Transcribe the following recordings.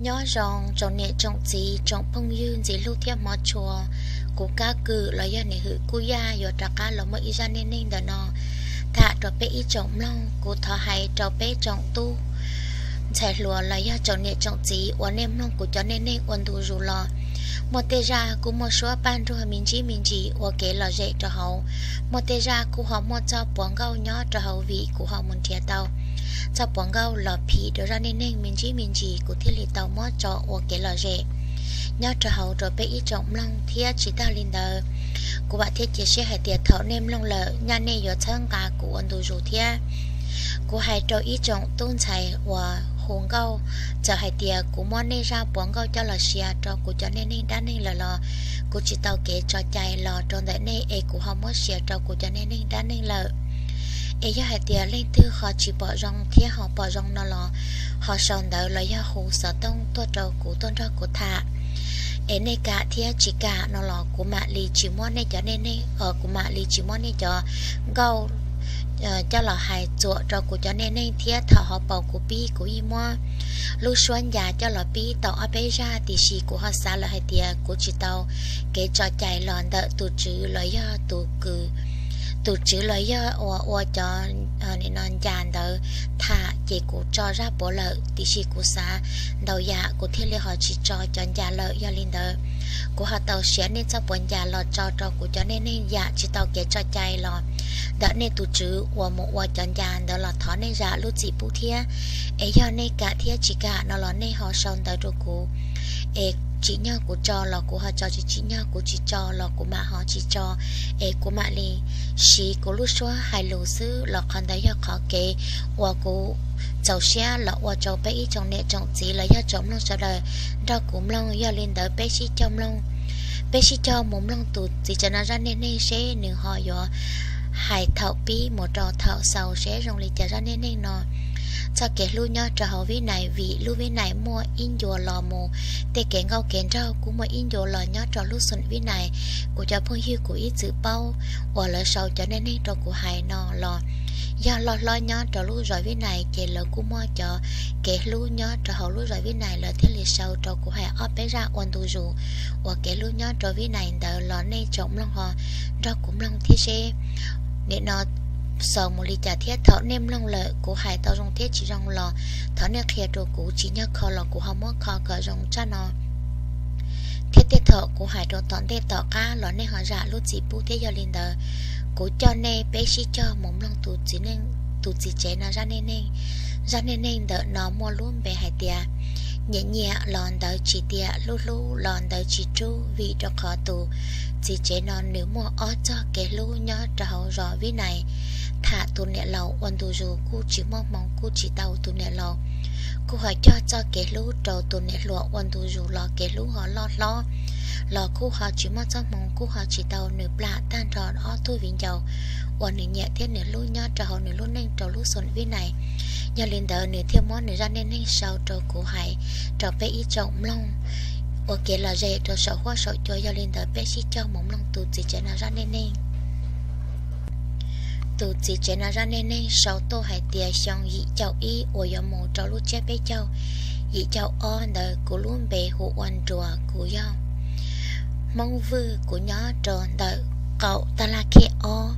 Nyob zoo tsoom niam tsoom txiv tsoom phooj ywg ntxim hlub thiab hmov tshua, kuv Kab Kwm los yog niam hwm Kuj Yaj yuav rov qab los muaj ib zaj neej neeg ntawm no tham rau peb ib tsoom mloog. Kuv thov hais rau peb tsoom tub ntxhais hluas los yog tsoom niam tsoom txiv uas nej mloog kuv cov neej neeg ua ntu zus los, muaj tej zaj kuj muaj suab paj nruag me ntsib me ntsis ua kev lom zem rau hauv, muaj tej zaj kuj ho muaj txoj puas nkauj nyob rau hauv vim kuv ho mus nrhiav tau txoj puas nkauj los phim rau zaj neej neeg me ntsib me ntsis kuv thiaj li tau muab tso ua kev lom zem nyob rau hauv rau peb ib tsoom mloog. Thiab tsis tag li ntawd, kuv vam thiab cia siab hais tias thaum nej mloog lawm nyaj nej yuav txhawb nqa kuv ua ntu zus thiab. Kuv hais rau ib tsoom tub ntxhais uas hu nkauj, txawm hais tias kuv muab nej zaj puas nkauj coj los share rau kuv cov neej neeg dab neeg lawm los kuv tsis tau kev tso cai los rau ntawm nej es kuv ho muab share rau kuv cov neej neeg dab neeg lawm. Es yog hais tias leej twg ho tsis pom zoo thiab ho pom zoo no los ho sau ntawv los yog hu xov tooj tuaj rau kuv tuaj nrog kuv tham. Es nej kam thiab tsis kam no los kuv mam li tsis muab nej cov neej neeg, kuv mam li tsis muab nej cov nkauj coj los hais txuam rau kuv cov neej neeg thiab thaum ho paus kuv pib kuv yeej muab lub suab ncas coj los pib tau ob peb zaj, tiam sis kuv ho xav lawm hais tias kuv tsis tau kev tso cai los ntawm tus tswv los yog tus kws, tus tswv los yog uas ua cov ncas ntawd tham ces kuv tso zaj puav lawm, tiam sis kuv xav ntau yam kuv thiaj li ho tsis tso cov ncas lawm. Yog li ntawd, kuv ho tau siv nej txoj puas ncas los tso rau kuv cov neej neeg yam tsis tau kev tso cai los ntawm nej tus tswv uas mus ua cov ncas ntawd los thov nej zam lub txim pub thiab. Es yog nej kam thiab tsis kam no los nej ho sau ntawv rau kuv, es tsim nyog kuv tso los kuv ho tso, tsis tsim nyog kuv tsis tso los kuv mam ho tsis tso, es kuv mam li siv kuv lub suab hais lus xwb los qhov ntawd yog qhov kev uas kuv txaus siab los ua rau peb ib tsoom niam tsoom txiv los yog tsoom mloog sawv daws nrog kuv mloog. Yog li ntawd peb sib cog mloog, peb sib cog mus mloog tus txiv tsev no zaj neej neeg seb nws ho yuav hais thaum pib mus rau thaum xaus seb zoo li cas zaj neej neeg no. Txoj kev hlub nyob rau hauv Vib Nais, vim lub Vib Nais muaj ib ncua los mus, tej kev nkauj kev nraug kuj muaj ib ncua los nyob rau lub xeev Vib Nais. Kuv cov phooj ywg kuv ib txwm paub uas lawv sau cov neej neeg rau kuv hais no los yog loj hlob nyob rau lub zos Vib Nais, ces lawv kuj muaj cov kev hlub nyob rau hauv lub zos Vib Nais, lawv thiaj li sau rau kuv hais ob peb zaj ua ntu zus uas kev hlub nyob rau Vib Nais ntawd los nej tsoom mloog ho nrog kuv mloog thiab seb nim no xaus mus li cas thiab. Thaum nej mloog lawm kuv hais tau zoo thiab tsis zoo los thov nej qhia rau kuv, tsis nyog kho los kuv ho muab kho kom zoo tshaj no. Thiab tej thaum kuv hais rau tom ntej tom qab los nej ho zam lub txim pub thiab. Yog li ntawd, kuv coj nej peb sib cog mus mloog tus txiv tsev no zaj neej neeg. Zaj neej neeg ntawm no muaj lub npe hais tias nyiam nyiam los ntawd tsis tiam, hlub hlub los ntawd tsis rub, vim rau qhov tus txiv tsev no nws muaj ob txoj kev hlub nyob rau hauv zos Vib Nais. Tham tus niam laus ua ntu zus kuj tsis muaj hmoo, kuj tsis tau tus niam laus, kuj ho cog txoj kev hlub rau tus niam hluas ua ntu zus los kev hlub ho loj hlob los kuj ho tsis muaj txoj hmoo, kuj ho tsis tau nws plam tag nrho ob tug viv ncaus uas nws nyiam thiab nws hlub nyob rau hauv nws lub neej rau lub xeev Vib Nais. Yog li ntawd nws thiaj muab nws zaj neej neeg sau rau kuv hais rau peb ib tsoom mloog ua kev lom zem rau saum huab saum cua. Yog li ntawd peb sib cog mus mloog tus txiv tsev no zaj neej neeg. Tus txiv tsev no zaj neej neeg sau tuaj hais tias xyoo yim caum ib uas yuav mus rau lub tsiab peb caug, yim caum ob ntawd kuv lub npe hu ua Nruas, kuv yog Hmoob Vwj, kuv nyob rau ntawm qaum Taj Laj Khej ob.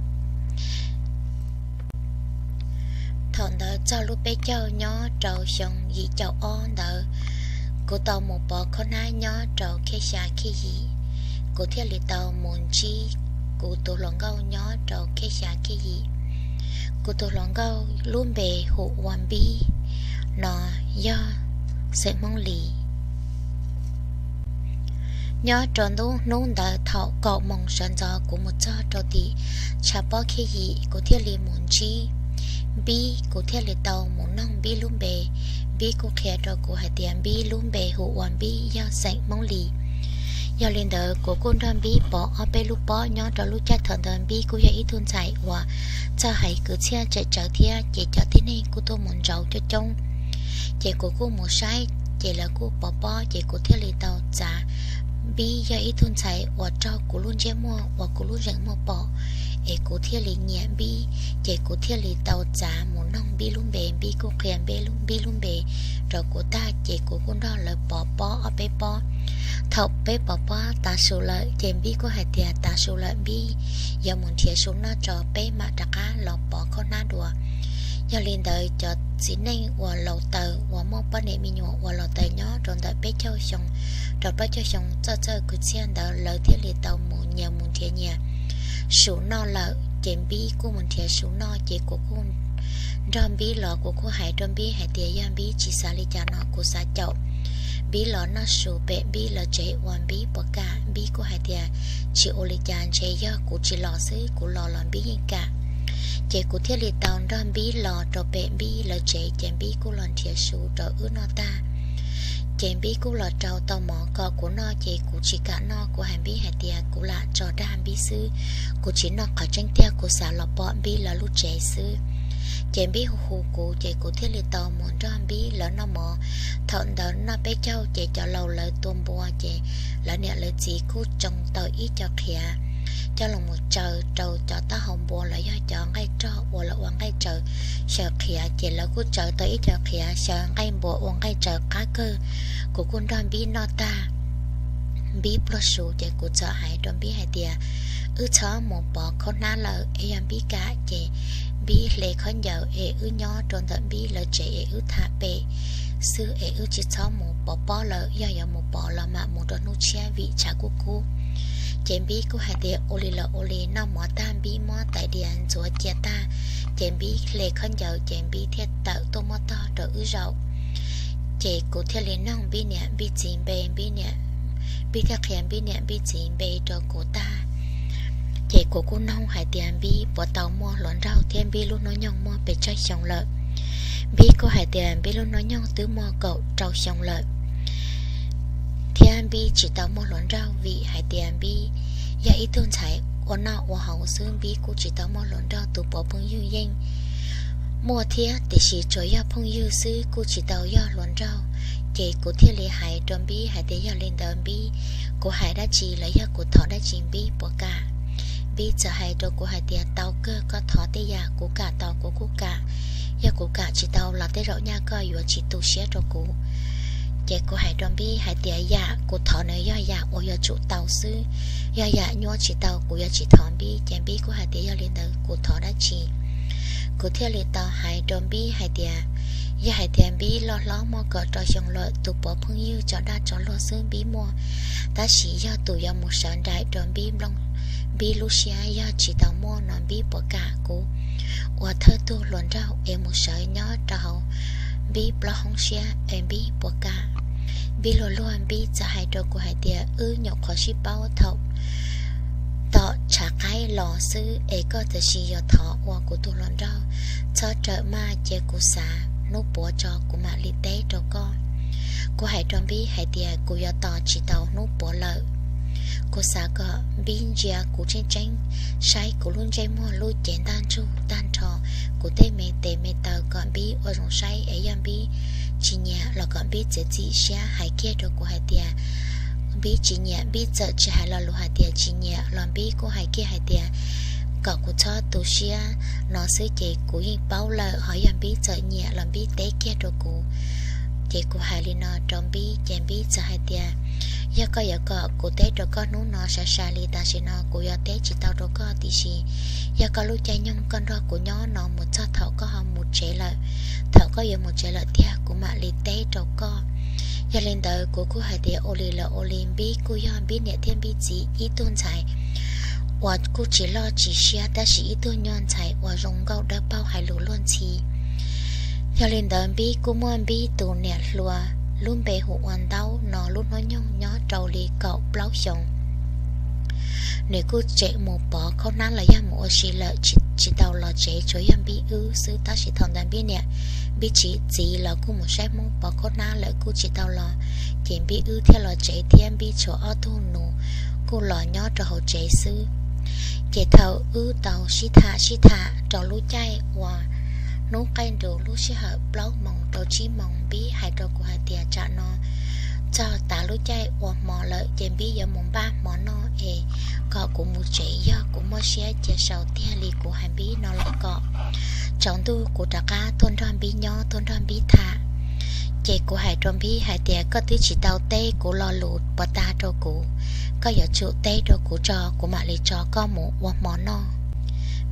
Thaum ntawd txog lub peb caug nyob rau xyoo yim caum ob ntawd, kuv tau mus pov khob hnab nyob rau Khej xya Khej yim, kuv thiaj li tau mus ntsib kuv tus hluas nkauj nyob rau Khej xya Khej yim. Kuv tus hluas nkauj lub npe hu ua Npib, no yog xeem Hmoob Lis. Nyob rau ntu hnub ntawd thaum kaum moos sawv ntxov kuv mus txog rau tim tshav pob Khej yim, kuv thiaj li mus ntsib Npib, kuv thiaj li tau mus noog Npib lub npe. Npib kuj qhia rau kuv hais tias Npib lub npe hu ua Npib, yog xeem Hmoob Lis. Yog li ntawd kuv kuj nrog Npib pov ob peb lub pob. Nyob rau lub caij thaum ntawd Npib kuj yog ib tug ntxhais uas txawj hais kwv txhiaj tseem tsawv thiab, ces cov tib neeg kuj tuaj mus ntsauv coob coob. Ces kuv kuj mus saib, ces lawv kuj pov pob, ces kuv thiaj li tau txav Npib yog ib tug ntxhais uas raug kuv lub ntsiab muag uas kuv lub zeem muag pom, es kuv thiaj li nyiam Npib. Ces kuv thiaj li tau txav mus noog Npib lub npe, Npib kuj qhia Npib lub npe rau kuv tag, ces kuv kuj nrog lawv pov pob ob peb pob. Thaum peb pov pob tav su lawm ces Npib kuj hais tias tav su lawm, Npib yuav mus nrhiav su noj tso peb mam rov qab los pov khaub hnab dua. Yog li ntawd cov txiv neej uas laus taws uas muaj poj niam me nyuam uas laus taws nyob rau ntawm peb caug xyoo rau plaub caug xyoo txawj txawj kwv txhiaj ntawd lawv thiaj li tau mus nyias mus nrhiav nyias su noj lawm. Ces Npib kuj mus nrhiav su noj, ces kuv kuj nrog Npib los, kuv kuj hais rau Npib hais tias yog Npib tsis xav li cas no kuv xav caum Npib los noj su pem Npib lawv tsev uas Npib puas kam. Npib kuj hais tias tsis ua li cas, ntshe yog kuv tsis los xwb, kuv los los Npib yeej kam. Ces kuv thiaj li tau nrog Npib los rau pem Npib lawv tsev, ces Npib kuj los nrhiav su rau wb noj tag. Ces Npib kuj los rau tau mov kom kuv noj, ces kuv tsis kam noj, kuv hais Npib hais tias kuv lam tso dag Npib xwb, kuv tsis noj qhov tseeb tiag, kuv xav los pom Npib lawv lub tsev xwb. Ces Npib hu hu kuv, ces kuv thiaj li tau mus nrog Npib lawv noj mov. Thaum ntawd noj peb caug ces cov laus lawv tua npua, ces lawv niam lawv txiv kuj tsoo tau ib co qhiav coj los mus tsaws rau cov taub hau npua los yog cov nqaij rog uas lawv ua nqaij tsaws xyaw qhiav, ces lawv kuj tsaws tau ib co qhiav xyaw nqaij npua ua nqaij tsaws qab kawg. Kuv kuj nrog Npib noj tag, Npib pluag su, ces kuv txawm hais rau Npib hais tias wb txhob mus pov khaub hnab lawm, es yog Npib kam ces Npib hle khaub ncaws es wb nyob rau ntawm Npib lawv tsev es wb tham pem xwb es wb tsis txhob mus pov pob lawm, yog yuav mus pov los mam mus rau hnub tshiab vim tshav kub kub. Ces Npib kuj hais tias ua li los ua li. Noj mov tag Npib muab tais diav ntxuav cia tag, ces Npib hle khaub ncaws ces Npib thiaj tawm tuaj muab tog rau wb zaum. Ces kuv thiaj li noog Npib niam Npib txiv npe, Npib niam, Npib thiaj qhia Npib niam Npib txiv npe rau kuv tag. Ces kuv kuj noog hais tias Npib puas tau muaj hluas nraug thiab Npib lub hnub nyoog muaj pes tsawg xyoo lawm. Npib kuj hais tias Npib lub hnub nyoog twb muaj kaum rau xyoo lawm, thiab Npib tsis tau muaj hluas nraug vim hais tias Npib yog ib tug ntxhais ua noj ua haus xwb, Npib kuj tsis tau muaj hluas nraug, tus puav phooj ywg yeej muaj thiab, tiam sis tsuas yog phooj ywg xwb kuj tsis tau yog hluas nraug. Ces kuv thiaj li hais rau Npib hais tias yog li ntawd Npib, kuv hais dab tsi los yog kuv thov dab tsi Npib puas kam? Npib txawm hais rau kuv hais tias tau kawg, koj thov tej yam kuv kam tau kuv kuj kam, yog kuv kam tsis tau los tej zaum nyaj koj yuav tsis tu siab rau kuv. Ces kuv hais rau Npib hais tias yam kuv thov nws yog yam uas yuav tsum tau xwb, yog yam nyuaj tsis tau kuv yuav tsis thov Npib. Ces Npib kuj hais tias yog li ntawd kuv thov dab tsi? Kuv thiaj li tau hais rau Npib hais tias yog hais tias Npib loj hlob muaj kaum rau xyoo lawm, tus puav phooj ywg tso dag tso luag xwb Npib muaj, tab sis yog tus yuav mus sawv nraim rau Npib nplooj, Npib lub siab yog tsis tau muaj no Npib puas kam kuv ua thawj tug hluas nraug es mus sawv nyob rau hauv Npib plaub hoob siab es Npib puas kam? Npib luag luag Npib txawm hais rau kuv hais tias wb nyuam qhuav sib paub thaum tom tshav qaib los xwb es koj tam sim yuav thov ua kuv tus hluas nraug, txhob rawm maj, cia kuv xav, hnub puav tso kuv mam li teb rau koj. Kuv hais rau Npib hais tias kuv yuav tos tsis tau hnub puav lawm. Kuv xav kom Npib ntsia kuv tseeb tseeb, saib kuv lub ntsej muag lub cev ntaj ntsug tag nrho, kuv tej me tes me taw kom Npib ua zoo saib es yog Npib tsis nyiam los kom Npib txiav txim siab hais kiag rau kuv hais tias, Npib tsis nyiam. Npib txawm tsis hais lo lus hais tias tsis nyiam los Npib kuj hais kiag hais tias kom kuv txhob tu siab no xwb ces kuv yeej paub lawm, ho yog Npib txawm nyiam los Npib teb kiag rau kuv. Ces kuv hais li no rau Npib ces Npib txawm hais tias yog koj yuav kom kuv teb rau koj hnub no sai sai li tam sim no kuv yuav teb tsis tau rau koj, tiam sis yog koj lub caij nyoog koj nrog kuv nyob no mus txog thaum koj ho mus tsev lawm, thaum koj yuav mus tsev lawm tiag kuv mam li teb rau koj. Yog li ntawd kuv kuj hais tias ua li los ua li, Npib kuj yog Npib niam thiab Npib txiv ib tug ntxhais uas kuj tsis loj tsis siab tab sis ib tug nyuag ntxhais uas zoo nkauj dawb paug hais lus luag ntxhi. Yog li ntawd Npib kuj muaj Npib tus niam hluas lub npe hu ua Ntaub no lub hnub nyoog nyob rau li kaum plaub xyoos. Nws kuj tseem mus pov khaub hnab los yog mus ua si lawm, tsis tau los tsev, tsuas yog Npib wb xwb. Tab sis thaum ntawd Npib niam Npib txiv los kuj mus saib Hmoob pov khaub hnab lawm kuj tsis tau los, ces Npib wb thiaj los tsev thiab Npib tshuav ob tug nus kuj los nyob rau hauv tsev xwb. Ces thaum wb tau sib tham sib tham rau lub caij uas hnub qaij nrus lub sij hawm plaub moos rau tsib moos, Npib hais rau kuv hais tias tsam no txog tas lub caij ua hmo lawm ces Npib yuav mus npaj hmo noj es kom kuv mus tsev, yog kuv muaj siab cia sau tiag li kuv hais Npib no los kom tsaus ntuj kuv rov qab tuaj nrog Npib nyob, tuaj nrog Npib tham. Ces kuv hais rau Npib hais tias koj twb tsis tau teb kuv lo lus puas tag rau kuv, koj yuav tsum teb rau kuv tso kuv mam li tso koj mus ua hmo noj.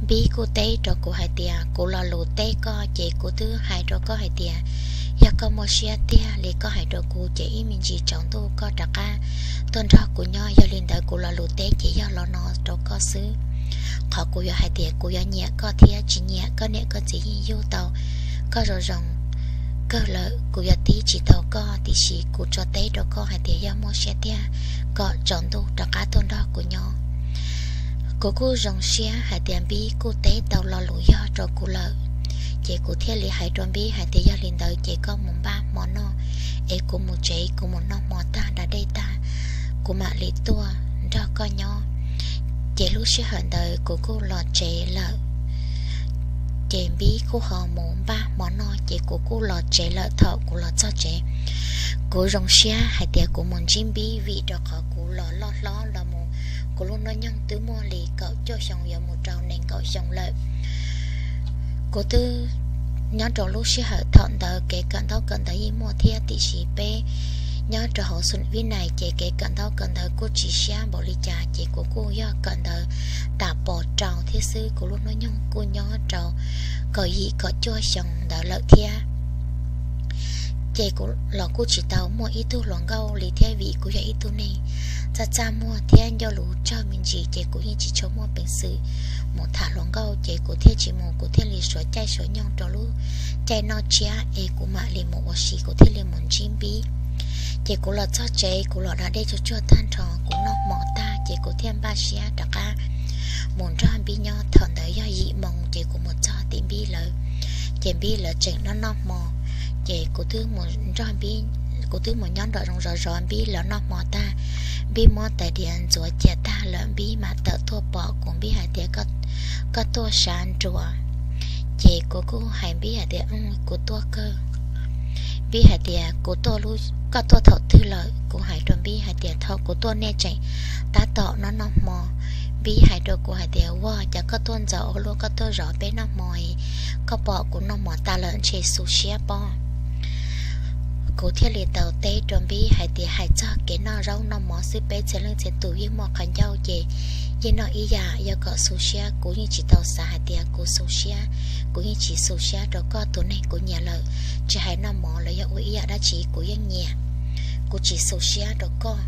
Npib kuj teb rau kuv hais tias kuv lo lus teb koj ces kuv twb hais rau koj hais tias yog koj muaj siab tiag li koj hais rau kuv ces ib me ntsis tsaus ntuj koj rov qab tuaj nrog kuv nyob, yog li ntawd kuv lo lus teb ces yog lo no rau koj xwb. Qhov kuv yuav hais tias kuv yuav nyiam koj thiab tsis nyiam koj niam koj txiv yeej yug tau koj zoo zoo kawg lawm, kuv yuav tib tsis tau koj, tiam sis kuv tso teb rau koj hais tias yog muaj siab tiag kom tsaus ntuj rov qab tuaj nrog kuv nyob. Kuv kuj zoo siab hais tias Npib kuj teb tau lo lus yog rau kuv lawm, ces kuv thiaj li hais rau Npib hais tias yog li ntawd ces koj mus npaj hmo noj es kuv mus tsev kuv mus noj hmo tag da dej tag kuv mam li tuaj nrog koj nyob. Ces lub sij hawm ntawd kuv kuj los tsev lawm. Ces Npib kuj ho mus npaj hmo noj ces kuv kuj los tsev lawm. Thaum kuv los txog tsev, kuv zoo siab hais tias kuv mus ntsib Npib vim rau qhov kuv los loj hlob los mus kuv lub hnub nyoog twb muaj li kaum cuaj xyoo yuav mus rau nees nkaum xyoo lawm. Kuv twb nyob rau lub sij hawm thaum ntawd kev kawm ntaub kawm ntawv yeej muaj thiab, tiam sis peb nyob rau hauv xu vib nais ces kev kawm ntaub kawm ntawv kuj tsis siab npaum li cas, ces kuv kuj yog kawm ntawv tas pos rau thiab xwb. Kuv lub hnub nyoog kuj nyob rau kaum yim kaum cuaj xyoo ntawd lawm thiab. Ces kuv los kuj tsis tau muaj ib tug hluas nkauj li thiab vim kuv yog ib tug neeg txaj txaj muag thiab ncauj lus tsawg me ntsis ces kuv yeej tsis tshua muaj peev xwm mus tham hluas nkauj, ces kuv thiaj tsis mus, kuv thiaj li suav caij suav nyoog rau lub caij noj tsiab es kuv mam li mus ua si, kuv thiaj li mus ntsib Npib. Ces kuv los txog tsev, kuv los da dej tsuag tsuag tag nrho, kuv noj hmo tag ces kuv thiaj npaj siab rov qab mus nrog Npib nyob. Thaum ntawd yog yim moo ces kuv mus txog tim Npib lawv, ces Npib lawv tseem noj noj hmo. Ces kuv twb mus nrog Npib, kuv twb mus nyob nraum zoov zov zov Npib lawv noj hmo tag, Npib muab tais diav ntxuav cia tag lawm, Npib mam tawm tuaj pom kuv, Npib hais tias koj tuaj sav nruas. Ces kuv kuj hais Npib hais tias kuv tuaj kawg. Npib hais tias kuv tuaj, koj tuaj thaum twg lawm? Kuv hais rau Npib hais tias thaum kuv tuaj nej tseem tab tom noj noj hmo. Npib hais rau kuv hais tias ua cas koj tuaj ntxov ua luaj, koj tuaj zov peb noj hmo, koj pom kuv noj hmo tas lawm ntshe xu siab pob. Kuv thiaj li tau teb rau Npib hais tias hais txog kev noj zaub noj mov xwb peb txhia leej txhia tus yeej muaj qhov ncauj ces yeej noj ib yam, yog kom xu siab kuv yeej tsis tau xav hais tias kuv xu siab, kuv yeej tsis xu siab rau koj tus neeg kuv nyiam lawm, tsis hais noj mov los yog ua ib yam dab tsi kuv yeej nyiam, kuv tsis xu siab rau koj.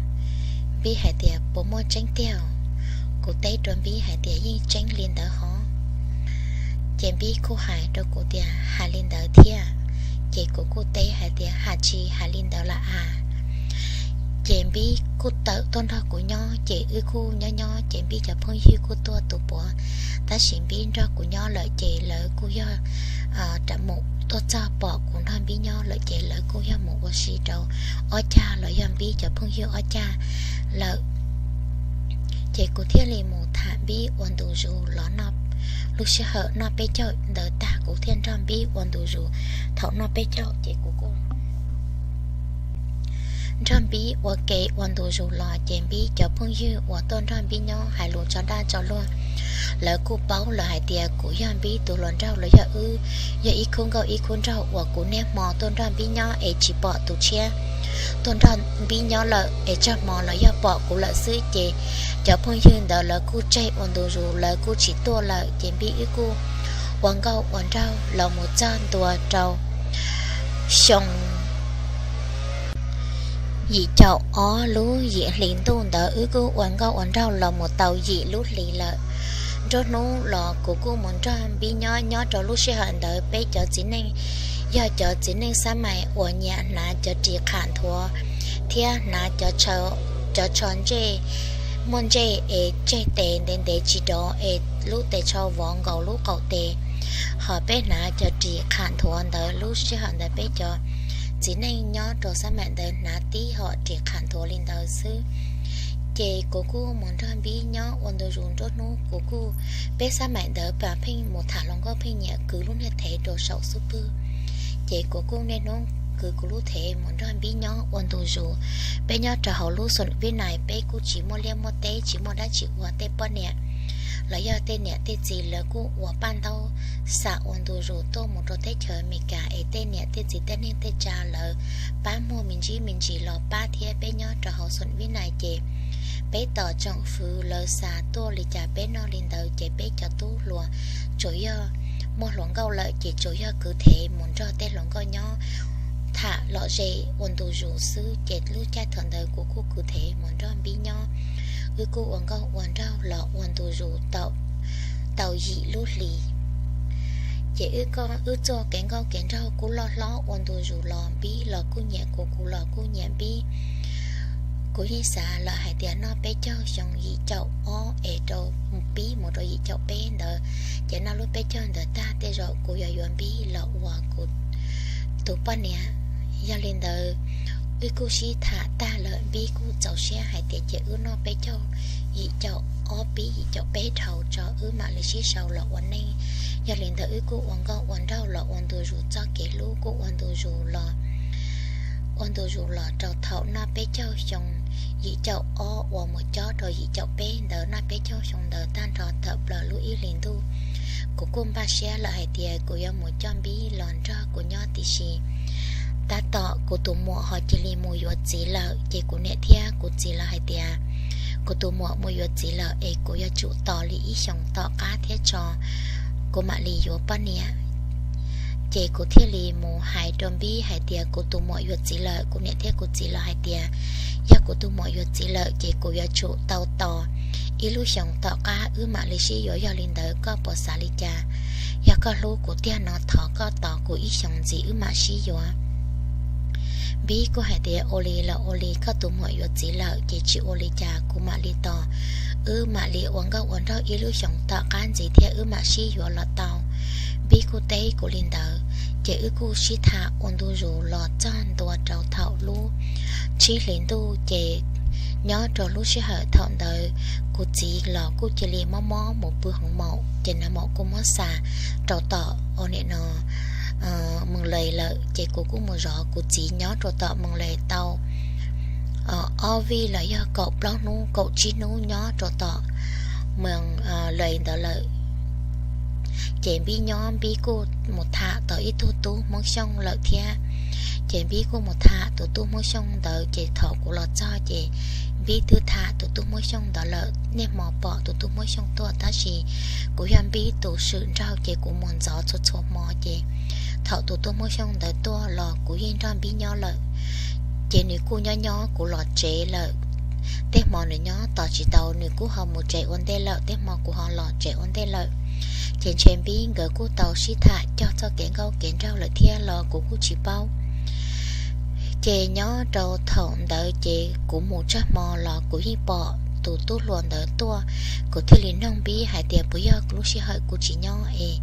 Npib hais tias puas muaj tseeb tiag? Kuv teb rau Npib hais tias yeej tseeb li ntawd hov. Ces Npib kuj hais rau kuv tias hais li ntawd thiab. Ces kuv kuj teb hais tias hais tsis hais li ntawd lawm as. Ces Npib kuj tawm tuaj nrog kuv nyob, ces wb kuj nyob nyob ces Npib cov phooj ywg kuj tuaj tu puav, tab sis Npib nrog kuv nyob lawm ces lawv kuj yog ram mus tuaj txog pom kuv nrog Npib nyob lawm ces lawv kuj yog mus ua si rau ob cag los yog Npib cov phooj ywg ob cag lawm. Ces kuv thiaj li mus tham Npib ua ntu zus los noj, lub sij hawm noj peb caug ntawd tag kuv thiaj nrog Npib ua ntu zus. Thaum noj peb caug ces kuv kuj nrog Npib ua ke ua ntu zus los ces Npib cov phooj ywg uas tuaj nrog Npib nyob hais lus tso daj tso luag, lawv kuj paub lawm hais tias kuv yog Npib tus hluas nraug los yog wb yog ib khub nkauj ib khub nraug uas kuv niaj hmo tuaj nrog Npib nyob es tsis pom tus tshiab tuaj nrog Npib nyob lawm es txog hmo los yog pom kuv lawm xwb ces cov phooj ywg ntawd lawv kuj tseg ua ntu zus lawv kuj tsis tuaj lawm ces Npib wb kuj ua nkauj ua nraug los mus txog ntua rau xyoo yim caum ob lub yim hlis ntuj ntawd wb kuj ua nkauj ua nraug los mus tau yim lub hlis lawm. Nruab hnub los kuv kuj mus nrog Npib nyob, nyob rau lub sij hawm ntawd peb cov txiv neej yog cov txiv neej xab mais uas nyiam hnav cov ris qham nthuav thiab hnav cov tsho ntsej, muaj ntsej es tseg tes ntev ntev tsis rov es lub tes tsho vov nkaus lub qaum tes. Ho peb hnav cov ris qham nthuav ntawd, lub sij hawm ntawd peb cov txiv neej nyob rau xab mais ntawd hnav tib hom ris qham nthuav li ntawd xwb. Ces kuv kuj mus nrog Npib nyob ua ntu zus nruab hnub, kuv kuj, peb xab mais ntawd pas pheej mus tham hluas nkauj pheej nyiam kwv lub niag thev rau saum xub pwg. Ces kuv kuj niaj hnub kwv kuv lub thev mus nrog Npib nyob ua ntu zus. Peb nyob rau hauv lub Xoom Vib Nais peb kuj tsis muaj liaj muaj teb, tsis muaj dab tsi ua, tej poj niam los yog tej niam tej txiv lawv kuj ua paj ntaub xa ua ntu zus tuaj mus rau teb chaws Amelikas, es tej niam tej txiv tej neej tej tsa lawv pab muag me ntsis me ntsis los pab thiab. Peb nyob rau hauv Xoom Vib Nais ces peb tos tsoom fwv lawv xa tuaj li cas peb noj li ntawd, ces peb cov tub hluas tsuas yog muaj hluas nkauj lawm ces tsuas yog kwv thev mus nrog tej hluas nkauj nyob tham lom zem ua ntu zus xwb. Ces lub caij thaum ntawd kuv kuj kwv thev mus nrog Npib nyob, wb kuj ua nkauj ua nraug los ua ntu zus tau yim lub hlis. Ces wb txoj kev nkauj kev nraug kuj loj hlob ua ntu zus los, Npib los kuj nyiam kuv, kuv los kuj nyiam Npib. Kuv yeej xav lawm hais tias noj peb caug xyoo yim caum ob es rau pib mus rau yim caum peb ntawd, ces noj lub peb caug ntawd tag tej zaum kuv yuav yuav Npib los ua kuv tus poj niam. Yog li ntawd, wb kuj sib tham tag lawm, Npib kuj txaus siab hais tias ces wb noj peb caug, yim caum ob pib yim caum peb dhau tso wb mam li sib sau los ua neej. Yog li ntawd wb kuj ua nkauj ua nraug los ua ntu zus, txoj kev hlub kuj ua ntu zus los ua ntu zus los rau thaum noj peb caug xyoo yim caum ob uas mus cob rau yim caum peb ntawd, noj peb caug xyoo ntawd tag nrho tawm plaws lub ib hlis ntuj, kuv kuj npaj siab lawm hais tias kuv yuav mus coj Npib los nrog kuv nyob, tiam sis tab tom kuv tus muam ho cia li mus yuav txiv lawm. Ces kuv niam thiab kuv txiv lawv hais tias kuv tus muam mus yuav txiv lawm es kuv yuav tsum tos li ib xyoos tom qab thiab tso kuv mam li yuav poj niam. Ces kuv thiaj li mus hais rau Npib hais tias kuv tus muam yuav txiv lawm. Kuv niam thiab kuv txiv lawv hais tias yog kuv tus muam yuav txiv lawm ces kuv yuav tsum tau tos ib lub xyoos tom qab wb mam li sib yuav. Yog li ntawd koj puas xav li cas? Yog koj hlub kuv tiag no thov koj tos kuv ib xyoos ntxiv wb mam sib yuav. Npib kuj hais tias ua li los ua li, koj tus muam yuav txiv lawm ces tsis ua li cas, kuv mam li tos, wb mam li ua nkauj ua nraug ib lub xyoos tom qab ntxiv thiab wb mam sib yuav los tau. Npib kuj teb kuv li ntawd, ces wb kuj sib tham ua ntu zus los txog ntua rau thaum lub tsib hlis ntuj. Ces nyob rau lub sij hawm thaum ntawd kuv txiv los kuj cia li mob mob mus pw hoo maum, ces nag maum kuj muab xa rau tom ua nim no Moos Lais lawm. Ces kuv kuj mus zov kuv txiv nyob rau tom Moos Lais tau ob vij los yog kaum plaub hnub kaum tsib hnub nyob rau tom Moos Lais ntawd lawm. Ces Npib nyob, Npib kuj mus tham tau ib tug tub Hmoob Xyooj lawm thiab. Ces Npib kuj mus tham tus tub Hmoob Xyooj ntawd, ces thaum kuv los txog ces Npib twb tham tus tub Hmoob Xyooj ntawd lawm. Niaj hmo pom tus tub Hmoob Xyooj tuaj, tab sis kuv yog Npib tus swm nraug ces kuv mus ntxov txhua txhua hmo, ces thaum tus tub Hmoob Xyooj ntawd tuaj los kuv yeej nrog Npib nyob lawm. Ces nws kuj nyob nyob kuv los tsev lawm. Tej hmo nws nyob tos tsis tau, nws kuj ho mus tsev ua ntej lawm, tej hmo kuv ho los tsev ua ntej lawm. Ces ntshe Npib nkawd kuj tau sib tham cog txoj kev nkauj kev nraug lawm thiab los kuv kuj tsis paub. Ces nyob rau thaum ntawd ces kuv mus tsawg hmo los kuv yeej pom tus tub hluas ntawd tuaj. Kuv thiaj li noog Npib hais tias puas yog lub sij hawm kuv tsis nyob es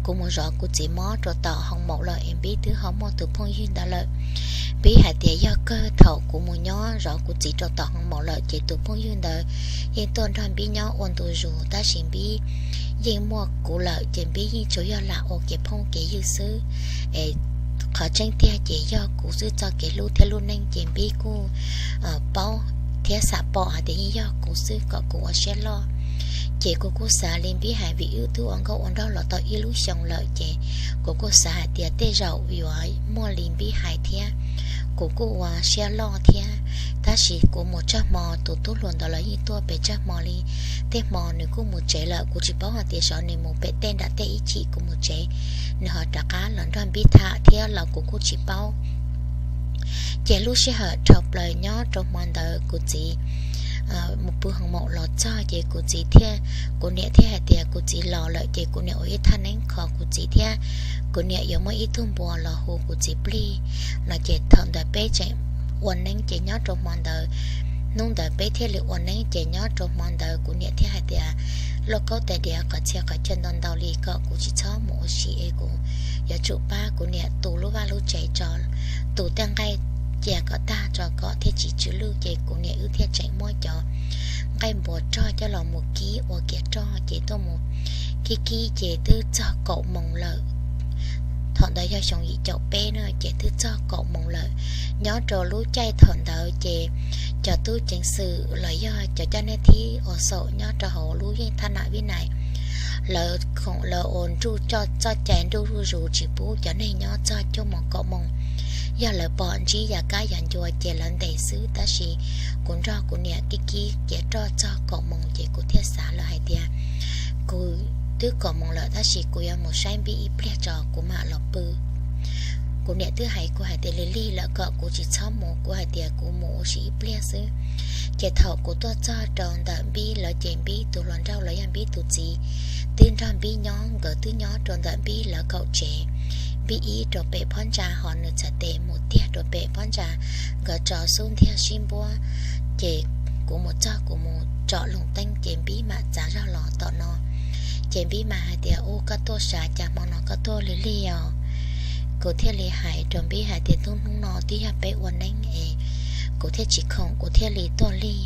kuv mus zov kuv txiv mob rau tom hoo maum lawm es Npib twb ho muaj tus phooj ywg ntawd lawm. Npib hais tias yog kawg, thaum kuv mus nyob zov kuv txiv rau tom hoo maum lawm ces tus phooj ywg ntawd yeej tuaj nrog Npib nyob ua ntu zus, tab sis Npib yeej muaj kuv lawm ces Npib yeej tsuas yog lam ua kev phooj kev ywg xwb. Es qhov tseeb tiag ces yog kuv xwb, txoj kev hlub thiab lub neej ces Npib kuj paub thiab xam pom hais tias yeej yog kuv xwb kom kuv ua siab loj. Ces kuv kuj xav li Npib hais, vim wb twb ua nkauj ua nraug los tau ib lub xyoos lawm ces kuv kuj xav hais tias tej zaum yuav muaj li Npib hais thiab. Kuv kuj ua siab loj thiab, tab sis kuv mus tsawg hmo tus tub hluas ntawd los yeej tuaj pem tsawg hmo li. Tej hmo nws kuj mus tsev lawm, kuv tsis paub hais tias xyov nws mus pem tej nram tej ib chim kuv mus tsev, nws ho rov qab los nrog Npib tham thiab los kuv kuj tsis paub. Ces lub sij hawm dhau plaws nyob rau hmo ntawd kuv txiv mus pw hoo maum los txog ces kuv txiv thiaj, kuv niam thiaj hais tias kuv txiv los lawm ces kuv niam ua ib thaj neeb kho kuv txiv thiab kuv niam yuav muaj ib tug npua los hu kuv txiv plig no. Ces thaum ntawd peb tseem ua neeb ces nyob rau hmo ntawd, hnub ntawd peb thiaj li ua neeb ces nyob rau hmo ntawd kuv niam thiaj hais tias, Lauj Kaub, tais diav qhov txhia qhov chaw ntau ntau li kom kuv tsis txhob mus ua si es kuv yuav tsum pab kuv niam tu lub vaj lub tsev tso, tu tej nqaij cia kom tag tso kom thiaj tsis tsw lwj. Ces kuv niam wb thiaj tseem muab cov nqaij npua roj coj los mus kib ua kiav roj ces tuaj mus kib kib ces twb txog kaum moos lawm. Thaum ntawd yog xyoo yim caum peb na, ces twb txog kaum moos lawm. Nyob rau lub caij thaum ntawd ces cov tub ceev xwm los yog cov caj nej thib uas xaum nyob rau hauv lub yeej thab nam Vib Nais, lawv khoom lawv ua nruj coj txoj cai nruj zuj zus tsis pub cov neeg nyob txog cuaj moos kaum moos. Yog lawv pom ntsib yav kab yav ncua ces lawv ntes xwb, tab sis kuv nrog kuv niam kib kib cev roj txog kaum moos ces kuv thiaj xav lawm hais tias kuv twb kaum moos lawm tab sis kuv yuav mus saib Npib ib pliag tso kuv mam los pw. Kuv niam twb hais kuv hais tias lig lig lawm kom kuv tsis txhob mus, kuv hais tias kuv mus ua si ib pliag xwb. Ces thaum kuv tuaj txog rau ntawm Npib lawv ces Npib tus hluas nraug los yog Npib tus txiv twb nrog Npib nyob, nkawd twb nyob rau ntawm Npib lawv kaum tsev. Npib ib rau pem phab ntsa ho nws txhais tes mus tiag rau pem phab ntsa, nkawd tso xub ntiag sib npuab. Ces kuv mus txog kuv mus tsom loos teeb ces Npib mam txav zog los tom no. Ces Npib mam hais tias, Ub, koj tuaj sav cas hmo no koj tuaj lig lig os? Kuv thiaj li hais rau Npib hais tias, Tub, hnub no twb yog peb ua neeb es kuv thiaj tsis khoom kuv thiaj li tuaj lig.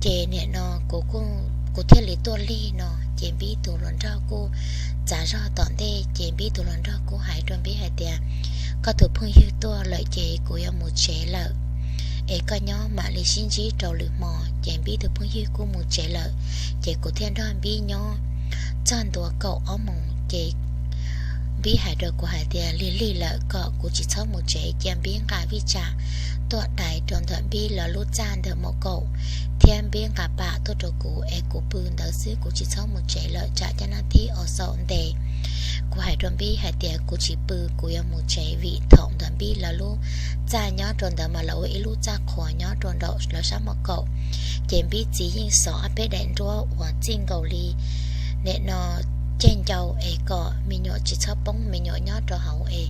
Ces nim no kuv thiaj li tuaj lig no. Ces Npib tus hluas nraug kuj txav zog tom ntej, ces Npib tus hluas nraug kuj hais rau Npib hais tias, Koj tus phooj ywg tuaj lawm ces kuv yuav mus tsev lawm, es koj nyob mam li sib ntsib rau lwm hmo. Ces Npib tus phooj ywg kuj mus tsev lawm, ces kuv thiaj nrog Npib nyob txog ntua kaum ob moos ces Npib hais rau kuv hais tias lig lig lawm kom kuv tsis txhob mus tsev, cia Npib nqa vij tsam tuaj dai rau ntawm Npib lawv lub txaj ntawm maum kaum, thiab Npib nqa pam tuaj rau kuv es kuv pw ntawd xwb, kuv tsis txhob mus tsev lawm tsam caj nab thib uas xaum ntes. Kuv hais rau Npib hais tias kuv tsis pw, kuv yuav mus tsev, vim thaum ntawd Npib lawv lub txaj nyob rau ntawd mas lawv ua ib lub txaj qhuas nyob rau nraum lawv sab maum kaum. Ces Npib txiv yeej xov ob peb daim nruab uas txij nkaus li nim no ceg ncau es kom me nyuam tsis txhob poob, me nyuam nyob rau hauv es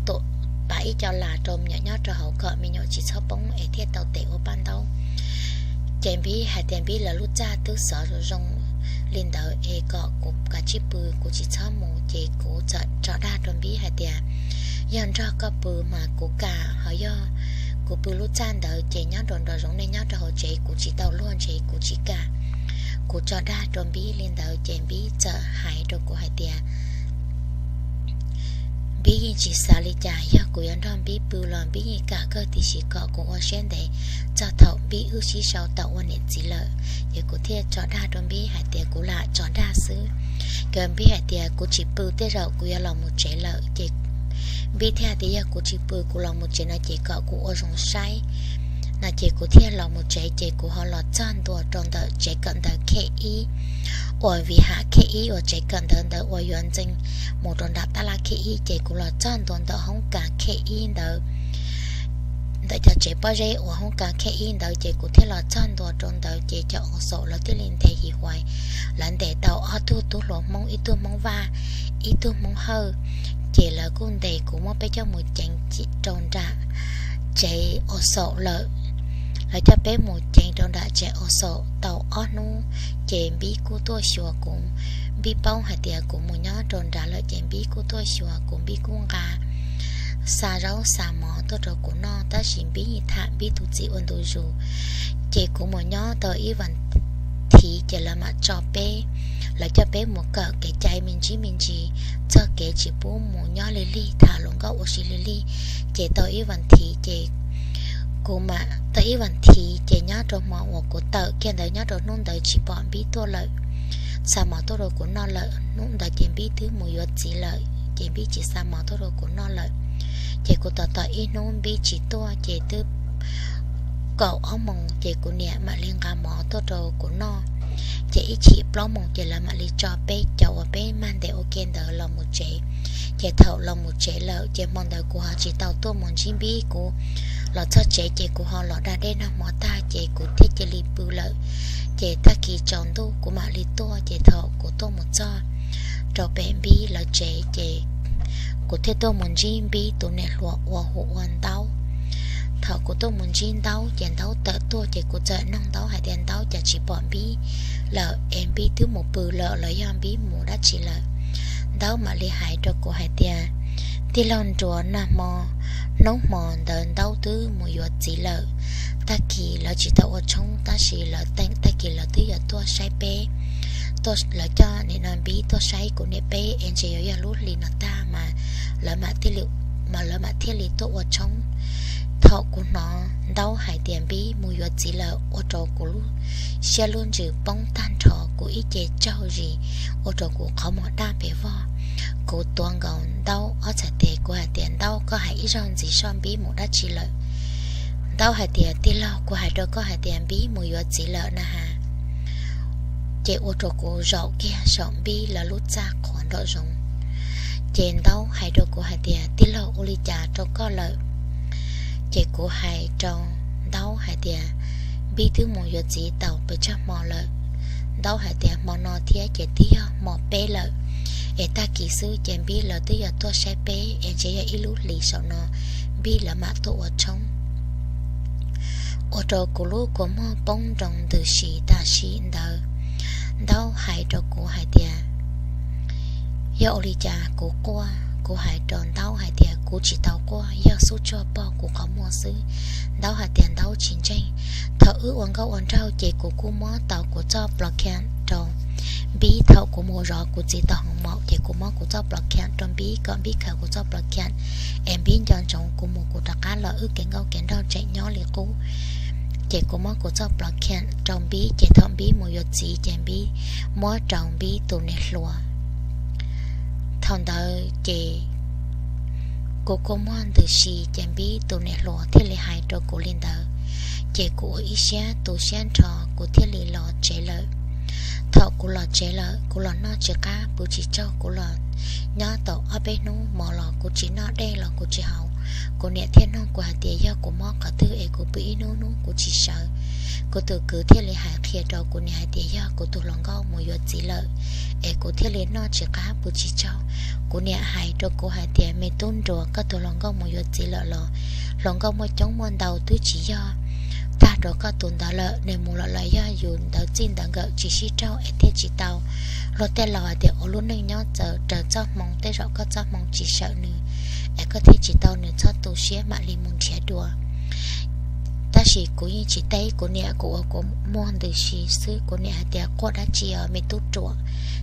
tuam pav ib co las rau me nyuam nyob rau hauv kom me nyuam tsis txhob poob es thiaj tau tes ua paj ntaub. Ces Npib hais tias Npib lawv lub txaj twb xov zoo zoo li ntawd es kom kuv kav tsij pw, kuv tsis txhob mus. Ces kuv txawm tso dag rau Npib hais tias, Yog nrog koj pw mas kuv kam, ho yog kuv pw lub txaj ntawd ces nyob rau nraum zoov, nej nyob rau hauv tsev, kuv tsis tau luag ntsev, kuv tsis kam. Kuv tso dag rau Npib li ntawd ces Npib txawm hais rau kuv hais tias, Npib yeej tsis xav li cas, yog kuv yuav nrog Npib pw los Npib yeej kam kawg, tiam sis kom kuv ua siab ntev txog thaum Npib wb sib sau tau ua niam txiv lawm. Ces kuv thiaj tso dag rau Npib hais tias kuv lam tso dag xwb. Ces Npib hais tias kuv tsis pw, tej zaum kuv yuav los mus tsev lawm. Ces Npib thiaj hais tias yog kuv tsis pw kuv los mus tsev no ces kom kuv ua zoo saib no. Ces kuv thiaj los mus tsev, ces kuv ho los txog ntua rau ntawm tsev kawm ntawv khej ib, uas vim ham khej ib uas tsev kawm ntawv ntawd uas yuav ntxeev mus rau nram tab laj khej ib, ces kuv los txog ntua ntawm hoob kas khej ib ntawd, ntawm cov tsev pob zeb uas hoob kas khej ib ntawd. Ces kuv thiaj los txog ntua rau ntawd ces cov uas xaum lawv thiaj li ntes his huais. Lawv ntes tau ob tug tub hluas Hmoob, ib tug Hmoob Vaj, ib tug Hmoob Hawj. Ces lawv kuj ntes kuv muab peb coj mus ceev rau nram tsev uas xaum lawm. Lawv coj peb mus ceev rau nram tsev uas xaum tau ob hnub, ces Npib kuj tuaj xyuas kuv. Npib paub hais tias kuv mus nyob rau nrad lawm ces Npib kuj tuaj xyuas kuv, Npib kuj nqa xa zaub xa mov tuaj rau kuv noj, tab sis Npib yeej tham Npib tus txiv ua ntu zus. Ces kuv mus nyob tau ib vas thiv ces lawv mam tso peb, lawv coj peb mus kawm kev cai me ntsis me ntsis, txog kev tsis pub mus nyob lig lig, tham hluas nkauj ua si lig lig. Ces tau ib vas thiv ces kuv mam, tau ib vas thiv ces nyob rau hmo uas kuv tawm kiag ntawd nyob rau hnub ntawd tsis pom Npib tuaj lawm, xa mov tuaj rau kuv noj lawm. Hnub ntawd ces Npib twb mus yuav txiv lawm ces Npib tsis xa mov tuaj rau kuv noj lawm. Ces kuv tos tos ib hnub Npib tsis tuaj ces twb kaum ob moos ces kuv niam mam li nqa mov tuaj rau kuv noj. Ces ib chim plaub moos ces lawv mam li tso peb cov uas peb mag ntes ua ke ntawd los mus tsev. Ces thaum los mus tsev lawm ces hmo ntawd kuv ho tsis tau tuaj mus ntsib Npib, kuv los txog tsev ces kuv ho los da dej noj hmo tag ces kuv thiaj cia li pw lawm. Ces tag kis tsaus ntuj kuv mam li tuaj, ces thaum kuv tuaj mus txog rau pem Npib lawv tsev ces kuv thiaj tuaj mus ntsib Npib tus niam hluas uas hu ua Ntaub. Thaum kuv tuaj mus ntsib Ntaub ces Ntaub tawm tuaj ces kuv txawm noog Ntaub hais tias Ntaub cas tsis pom Npib lawm, es Npib twb mus pw lawm los yog Npib mus dab tsi lawm. Ntaub mam li hais rau kuv hais tias tij laug Nruas nag hmo, hnub hmo ntawd Ntaub twb mus yuav txiv lawm. Tag kis lawv tsis tau ua tshoob tab sis lawv teem tag kis lawv twb yuav tuaj saib peb, lawv coj nim no Npib tuaj saib kuv niam peb es ntshe yuav yog lub hli no tag mas lawv mam thiaj li, mas lawv mam thiaj li tuaj ua tshoob. Thaum kuv hnov Ntaub hais tias Npib mus yuav txiv lawm ua rau kuv lub siab lub ntsws poob tag nrho, kuv ib ce tsaug zis, ua rau kuv qhov muag daj pes vog. Kuv tuav nkaus Ntaub ob txhais tes, kuv hais tias, Ntaub, koj hais ib zaug ntxiv soj, Npib mus dab tsi lawm? Ntaub hais tias, Tij laug, kuv hais rau koj hais tias Npib mus yuav txiv lawm na has. Ces ua rau kuv zaum kiag saum Npib lawv lub txaj qhuav nraum zoov. Ces Ntaub hais rau kuv hais tias, Tij laug, ua li cas rau koj lawm? Ces kuv hais rau Ntaub hais tias, Npib twb mus yuav txiv tau pes tsawg hmo lawm. Ntaub hais tias, Hmo no thiab ces twb yog hmo peb lawm, es tag kis xwb ces Npib lawv twb yog tuaj saib peb es ntshe yog ib lub hlis saum no Npib lawv mam tuaj ua tshoob. Ua rau kuv lub kua muag poob nroo ntws si tam sim ntawd. Ntaub hais rau kuv hais tias, Yog ua li cas kuv quaj? Kuv hais rau Ntaub hais tias, Kuv tsis tau quaj, yog xub tsuag pog kuv qhov muag xwb. Ntaub hais tias Ntaub tsis ntseeg. Thaum wb ua nkauj ua nraug ces kuv kuj muab tau kuv txoj plos khees rau Npib. Thaum kuv mus zov kuv txiv tau hoo maum ces kuv muab kuv txoj plos khees rau Npib kom Npib khaws kuv txoj plos khees es Npib nco ntsoov kuv mus kuv rov qab los wb kev nkauj kev nraug tseem nyob li qub. Ces kuv muab kuv txoj plos khees rau Npib, ces thaum Npib mus yuav txiv ces Npib muab rau Npib tus niam hluas. Thaum ntawd ces kuv kua muag ntws si ces Npib tus niam hluas thiaj li hais rau kuv li ntawd. Ces kuv ua ib siab tu siab nrho, kuv thiaj li los tsev lawm. Thaum kuv los tsev lawm, kuv los noj tsis qab pw tsis tsaug, kuv los nyob tau ob peb hnub, mov los kuv tsis noj, dej los kuv tsis haus. Kuv niam thiaj nug kuv hais tias yog kuv mob qhov twg es kuv pw ib hnub hnub kuv tsis sawv. Kuv tus kwv thiaj li hais qhia rau kuv niam hais tias yog kuv tus hluas nkauj mus yuav txiv lawm, es kuv thiaj li noj tsis qab pw tsis tsaug. Kuv niam hais rau kuv hais tias, Me tub nruas, koj tus hluas nkauj mus yuav txiv lawm los? Hluas nkauj muaj coob muaj ntau twb tsis yog tag rau koj tus ntawd lawm. Nws mus lawm los yog yus ntawd txij ntawd nkawm tsis sib raug es thiaj tsis tau. Luag tej laus hais tias ua lub neej nyob txawm raws txoj hmoo, tej zaum koj txoj hmoo tsis sawm nws es koj thiaj tsis tau nws, txhob tu siab, mam li mus nrhiav dua. Tab sis kuv yeej tsis teb kuv niam, kuv ua kuv muag ntws si xwb. Kuv niam hais tias, Quaj dab tsi os me tub ruam?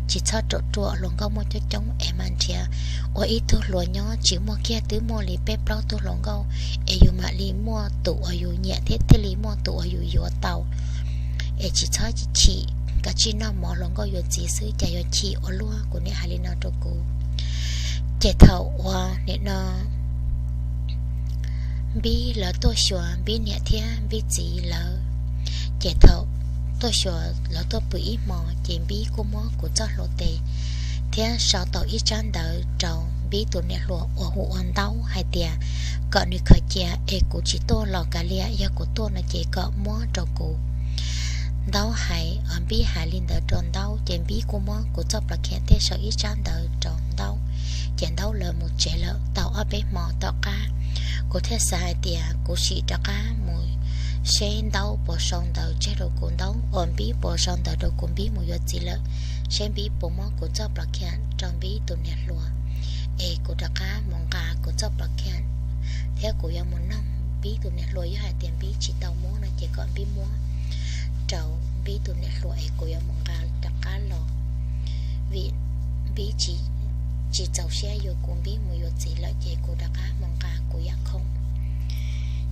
Tsis txhob ruam ruam, hluas nkauj muaj coob coob es mas nrhiav ua ib tug hluas nyob tsis muaj kiag, twb muaj li peb plaub tug hluas nkauj es yus mam li muaj tus uas yus nyiam thiab thiaj li muaj tus uas yus yuav tau. Es tsis txhob chim, kav tsij noj mov, hluas nkauj yuav txiv xwb cas yuav chim ua luaj. Kuv niam hais li no rau kuv. Ces thaum uas nim no Npib lawv tuaj xyuas Npib niam thiab Npib txiv lawv, ces thaum tuaj xyuas lawv tuaj pw ib hmo ces Npib kuj muab kuv txoj hlua tes thiab sau tau ib tsab ntawv rau Npib tus niam hluas uas hu ua Ntaub hais tias kom nws khaws cia es kuv tsis tuaj los kav liam, yog kuv tuaj no ces kom muab rau kuv. Ntaub hais, Npib hais li ntawd rau Ntaub ces Npib kuj muab kuv txoj plos kheem thiab sau ib tsab ntawv rau Ntaub, ces Ntaub lawv mus tsev lawm tau ob peb hmo tom qab. Kuv thiaj xav hais tias kuv sim rov qab mus seb Ntaub puas sau ntawv tseg rau kuv, Ntaub, uas Npib puas sau ntawv rau kuv, Npib mus yuav txiv lawm, seb Npib puas muab kuv txoj plos kheem rau Npib tus niam hluas, es kuv rov qab mus nqa kuv txoj plos kheem thiab kuv yuav mus noog Npib tus niam hluas. Yog hais tias Npib tsis tau muab no ces kom Npib muab rau Npib tus niam hluas es kuv yuav mus nqa rov qab los, vim Npib tsis txaus siab yuav kuv, Npib mus yuav txiv lawm ces kuv rov qab mus nqa kuv yam khoom.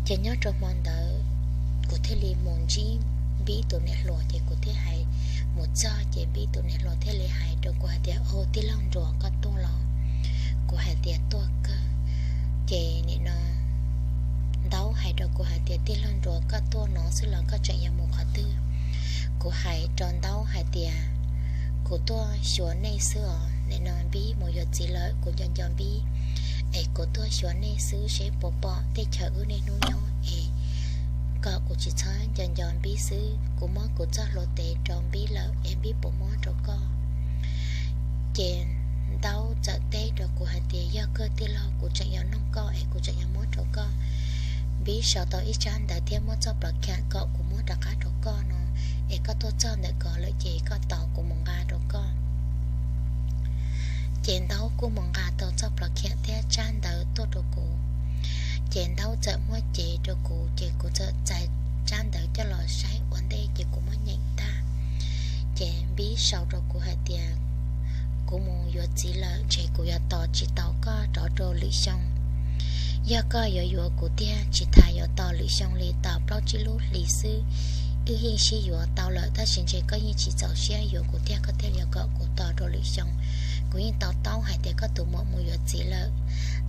Ces nyob rau hmo ntawd kuv thiaj li mus ntsib Npib tus niam hluas, ces kuv thiaj hais mus txog ces Npib tus niam hluas thiaj li hais rau kuv hais tias, Au, tij laug Nruas, koj tuaj los? Kuv hais tias, Tuaj kawg. Ces nim no Ntaub hais rau kuv hais tias, Tij laug Nruas, koj tuaj no xwb los koj tseem yuav mus qhov twg? Kuv hais rau Ntaub hais tias, Kuv tuaj xyuas nej xwb os, nim no Npib mus yuav txiv lawm, kuv nco nco Npib, es kuv tuaj xyuas nej xwb seb puas pom teb chaws wb niaj hnub nyob es kom kuv tsis txhob nco nco Npib xwb. Kuv muab kuv txoj hlua tes rau Npib lawm es Npib puas muab rau koj? Ces Ntaub txawm teb rau kuv hais tias, Yog kawg tij laug, kuv tseem yuav noog koj es kuv tseem yuav muab rau koj. Npib sau tau ib tsab ntawv thiab muab txoj plos kheem kom kuv muab rov qab rau koj no, es koj tuaj txog ntawm ko lawm ces koj tos kuv mus nqa rau koj. Ces Ntaub kuj mus nqa tau txoj plos kheem thiab tsab ntawv tuaj rau kuv. Ces Ntaub txawm muab cev rau kuv, ces kuv txawm txais tsab ntawv coj los saib ua ntej ces kuv muab nyeem tag. Ces Npib sau rau kuv hais tias, kuv mus yuav txiv lawm, ntshe kuv yuav tos tsis tau koj rov rau lwm xyoo. Yog koj yuav yuav kuv tiag, tsis tas yuav tos lwm xyoo li, tos plaub tsib lub hlis xwb, wb yeej sib yuav tau lawm, tab sis ntshe koj yeej tsis txaus siab yuav kuv tiag, koj thiaj li kom kuv tos rau lwm xyoo. Kuv yeej to taub hais tias koj tus muam mus yuav txiv lawm,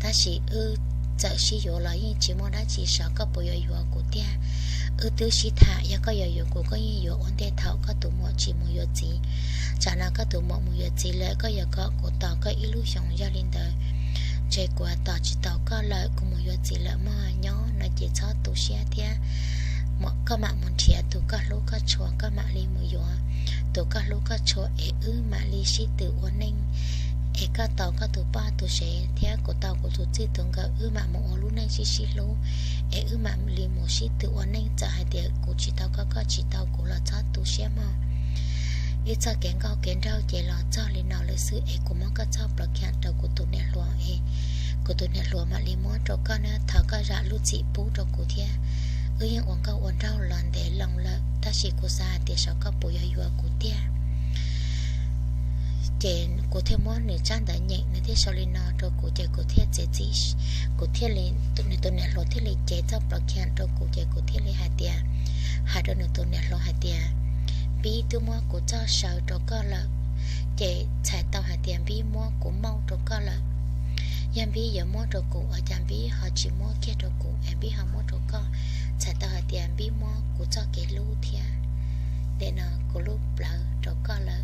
tab sis wb txawm sib yuav los yeej tsis muaj dab tsi sov, koj puas yuav yuav kuv tiag? Wb twb sib tham, yog koj yuav yuav kuv, koj yeej yuav ua ntej thaum koj tus muam tsis mus yuav txiv. Tsam no koj tus muam mus yuav txiv lawm, koj yuav kom kuv tos koj ib lub xyoo, yog li ntawd ntshe kuv tos tsis tau koj lawm, kuv mus yuav txiv lawm mog. Nyob no ces txhob tu siab thiab, koj mam mus nrhiav tus koj hlub koj tshua, koj mam li mus yuav tus koj hlub koj tshua, es wb mam li sib tw ua neej, es koj tos koj tus poj tus sev thiab kuv tos kuv tus txij tus nkawm, wb mam mus ua lub neej sib sib hlub, es wb mam li mus sib tw ua neej. Txawm hais tias kuv tsis tau koj, koj tsis tau kuv los txhob tu siab mog. Ib txoj kev nkauj kev nraug ces los txog li no lawm xwb, es kuv muab koj txoj plov kham rau kuv tus niam hluas es kuv tus niam hluas mam li muab rau koj na. Thov koj zam lub txim pub rau kuv thiab. Wb yeej ua nkauj ua nraug los ntev loo lawm, tab sis kuv xav hais tias saib koj puas yuav yuav kuv tiag. Ces kuv thiaj muab nws tsab ntawv nyeem, nws thiaj sau li no rau kuv, ces kuv thiaj txiav txim, kuv thiaj li, nws tus niam hluas thiaj li cev txoj plov kham rau kuv, ces kuv thiaj li hais tias, hais rau nws tus niam hluas hais tias, Npib twb muab kuv txoj saw rau koj lawm, ces txhais tau hais tias Npib muab kuv mauj rau koj lawm. Yog Npib yuav muab rau kuv, ua cas Npib ho tsis muab kiag rau kuv es Npib ho muab rau koj? Txhais tau hais tias Npib muab kuv txoj kev hlub thiab nim no kuv lub plawv rau koj lawm.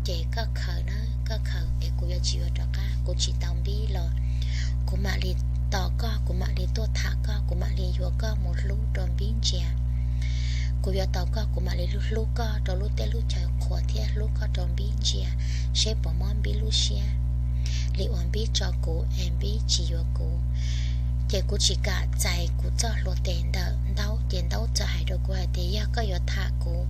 Ces koj khaws na, koj khaws es kuv yuav tsis yuav rov qab, kuv tsis tau Npib los kuv mam li tos koj, kuv mam li tuaj tham koj, kuv mam li yuav koj mus hlub rau Npib ntsia. Kuv yuav tau koj, kuv mam li hlub koj rau lub teb lub chaw qhuas thiab hlub koj rau Npib ntsia, seb puas mob Npib lub siab li uas Npib tso kuv es Npib tsis yuav kuv. Ces kuv tsis kam txais kuv txoj hlua tes ntawm Ntaub, ces Ntaub txawm hais rau kuv hais tias, yog koj yuav tham kuv,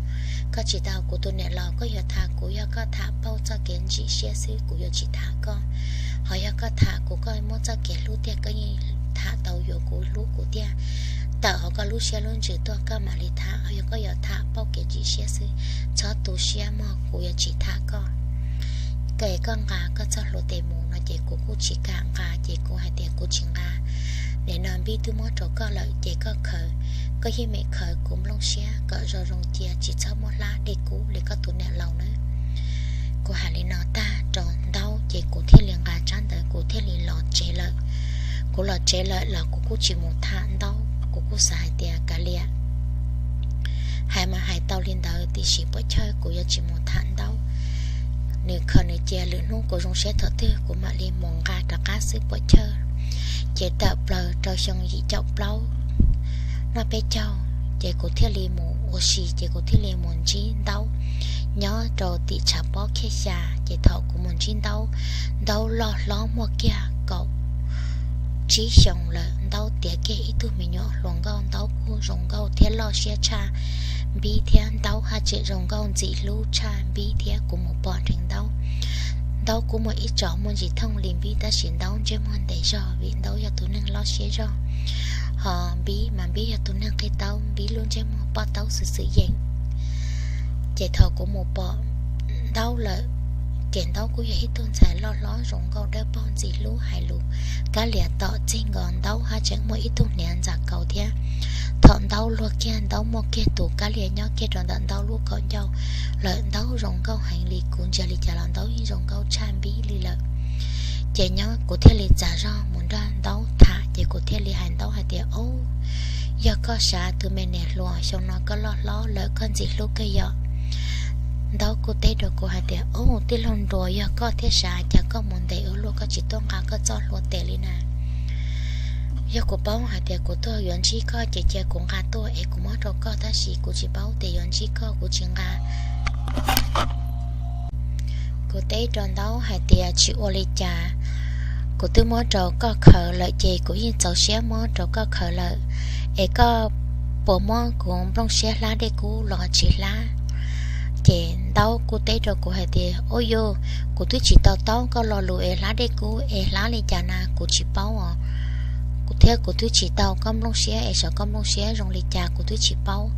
koj tsis tau kuv tus niam laus, koj yuav tham kuv, yog koj tham pauj txoj kev ntsim siab xwb, kuv yuav tsis tham koj. Ho yog koj tham kuv, koj muaj txoj kev hlub tiag, koj yeej tham tau yuav kuv, hlub kuv tiag, tawm hauv koj lub siab lub ntsws tuaj koj mam li tham. Ho yog koj yuav tham pauj kev ntsim siab xwb, txhob tu siab mog, kuv yuav tsis tham koj. Koj, koj nqa koj txoj hlua tes mus no ces kuv kuj tsis kam nqa, ces kuv hais tias kuv tsis nqa. Nim no Npib twb muab rau koj lawm ces koj khaws, koj yeej meem khaws, kuv nplooj siab kom zoo zoo cia, tsis txhob muab hlab dej kub li koj tus niam laus nawb. Kuv hais li no tag rau Ntaub ces kuv thiaj li nqa tsab ntawv, kuv thiaj li los tsev lawm. Kuv los tsev lawm los kuv kuj tsis mus tham Ntaub, kuv kuj xav hais tias kav liam, hais mas hais tau li ntawd, tiam sis puam chawj kuv yuav tsis mus tham Ntaub. Nws khaws nws cia, lwm hnub kuv zoo siab thaum twg kuv mam li mus nqa rov qab xwb puam chawj. Ces tawm plaws rau xyoo yim caum plaub noj peb caug, ces kuv thiaj li mus ua si, ces kuv thiaj li mus ntsib Ntaub nyob rau tim tshav pob khiab xya. Ces thaum kuv mus ntsib Ntaub, Ntaub loj hlob muaj kiag kaum tsib xyoos lawm. Ntaub tiav kiag ib tug me nyuam hluas nkauj, Ntaub kuj zoo nkauj thiab loj siab tshaj Npib thiab. Ntaub haj tseem zoo nkauj ntxim hlub tshaj Npib thiab. Kuv mus pom nrheev Ntaub, Ntaub kuj muaj ib tsom muaj ntsis thooj li Npib, tab sis Ntaub ntsej muag ntev zog vim Ntaub yog tus neeg loj siab zog. Ho Npib mas Npib yog tus neeg qig taub, Npib lub ntsej muag poj taub xwm xwm yeem. Ces thaum kuv mus pom Ntaub lawm, ces Ntaub kuj yog ib tug ntxhais loj hlob zoo nkauj dawb paug ntxim hlub, hais lus kab lias tom txij nkaus. Ntaub haj tseem muaj ib tug hniav ntxav kaus thiab. Thaum Ntaub luag kiag, Ntaub muaj kiag tus kab lias nyob kiag rau ntawm Ntaub lub kaum ncauj lawm. Ntaub zoo nkauj heev li, kuv ntsia li cas los Ntaub yeej zoo nkauj tshaj Npib li lawm. Ces nyob kuv thiaj li txav zog mus nrog Ntaub tham, ces kuv thiaj li hais Ntaub hais tias, Au, yog koj sav, tus me niam hluas, xyoo no koj loj hlob lawm, koj ntxim hlub kawg yom. Ntaub kuj teb rau kuv hais tias, Au, tij laug Nruas, yog koj thiaj sav, cas koj mus ntev ua luaj koj tsis tuaj nqa koj txoj hlua tes li na? Yog kuv paub hais tias kuv tuaj yuav ntsib koj ces cia kuv nqa tuaj es kuv muab rau koj, tab sis kuv tsis paub tias yuav ntsib koj, kuv tsis nqa. Kuv teb rau Ntaub hais tias, Tsis ua li cas, kuv twb muab rau koj khaws lawm ces kuv yeej txaus siab muab rau koj khaws lawm, es koj puas muab kuv nplooj siab hlab dej kub los tsis hlab? Ces Ntaub kuj teb rau kuv hais tias, Ua yus, kuv twb tsis to taub koj lo lus es hlab dej kub es hlab li cas na, kuv tsis paub os. Kuv thiab kuv twb tsis tau koj nplooj siab es saib koj nplooj siab zoo li cas kuv twb tsis paub.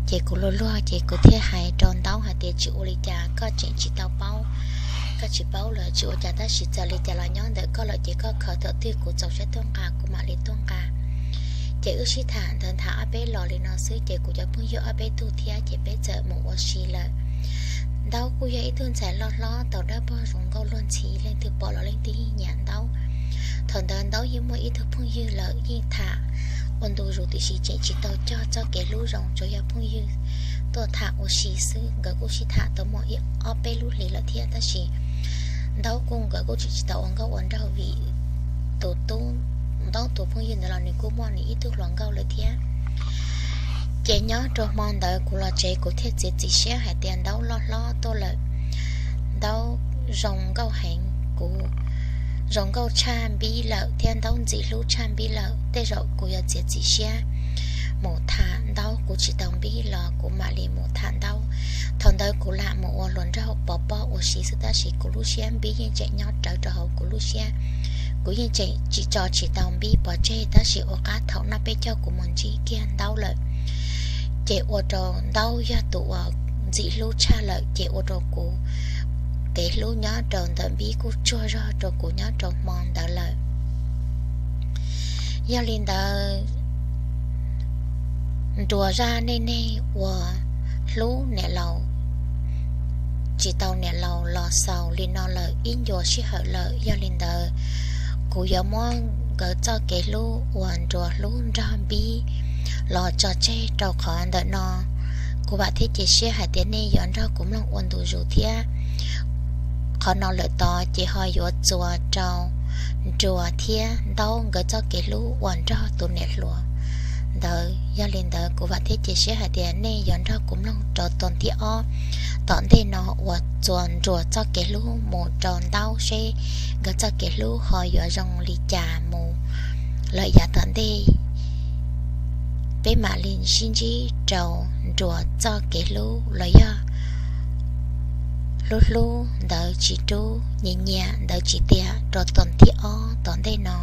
Ces kuv luag luag ces kuv thiaj hais rau Ntaub hais tias, tsis ua li cas, koj tseem tsis tau paub, koj tsis paub los tsis ua cas, tab sis txawm li cas los nyob ntawm koj lawm ces koj khawv thaum twg kuv txaus siab tuaj nqa kuv mam li tuaj nqa. Ces wb sib tham ntawd nthav ob peb los li no xwb ces kuv cov phooj ywg ob peb tug thiab ces peb txawm mus ua si lawm. Ntaub kuj yog ib tug ntxhais loj hlob tau dawb paug zoo nkauj luag ntxhi, leej twg pom los leej twg yeej nyiam Ntaub. Thaum ntawd Ntaub yeej muaj ib tug phooj ywg lawm yeej tham ua ntu zus tiam sis tseem tsis tau cog txoj kev hlub zoo, tsuas yog phooj ywg tuaj tham ua si xwb. Nkawd kuj sib tham tau muaj ib ob peb lub hlis lawm thiab tab sis Ntaub kuj nkawd kuj tseem tsis tau ua nkauj ua nraug vim tus tub, Ntaub tus phooj ywg ntawd los nws kuj muaj nws ib tug hluas nkauj lawm thiab. Ces nyob rau hmo ntawd kuv los tsev kuv thiaj txiav txim siab hais tias Ntaub loj hlob tuaj lawm, Ntaub zoo nkauj heev, kuv zoo nkauj tshaj Npib lawm thiab Ntaub ntxim hlub tshaj Npib lawm, tej zaum kuv yuav txiav txim siab mus tham Ntaub, kuv tsis tau Npib los kuv mam li mus tham Ntaub. Thaum ntawd kuv lam mus ua hluas nraug pov pob ua si xwb tab sis kuv lub siab Npib yeej tseem nyob rawv rau hauv kuv lub siab. Kuv yeej tseem tsis tso tsis tau Npib pov tseg tab sis ua qab thaum no peb caug kuv mus ntsib kiag Ntaub lawm, ces ua rau Ntaub yog tus uas ntxim hlub tshaj lawm ces ua rau kuv kev hlub nyob rau ntawm Npib kuj tsuag zog rau kuv nyob rau hmo ntawd lawm. Yog li ntawd, nruas zaj neej neeg uas hlub niam laus tsis tau niam laus los xaus li no lawm ib ncua sij hawm lawm. Yog li ntawd, kuv yuav muab nkawd txoj kev hlub uas nruas hlub nrog Npib los tso tseg rau qhov ntawm no. Kuv vam thiab cia siab hais tias nej yuav nrog kuv mloog ua ntu zus thiab. Qhov no lawm tod ces ho yuav txuas rau nruas thiab Ntaub nkawd txoj kev hlub uas nrog tus niam hluas ntawd. Yog li ntawd kuv vam thiab cia siab hais tias nej yuav nrog kuv mloog rau tus thib ob tom ntej no uas txuas nruas txoj kev hlub mus rau Ntaub seb nkawd txoj kev hlub ho yuav zoo li cas mus lawm yav tom ntej. Peb mam li sib ntsib rau nruas txoj kev hlub los yog hlub hlub ntawd tsis rub, nyiam nyiam ntawd tsis tiam rau tus thib ob tom ntej no.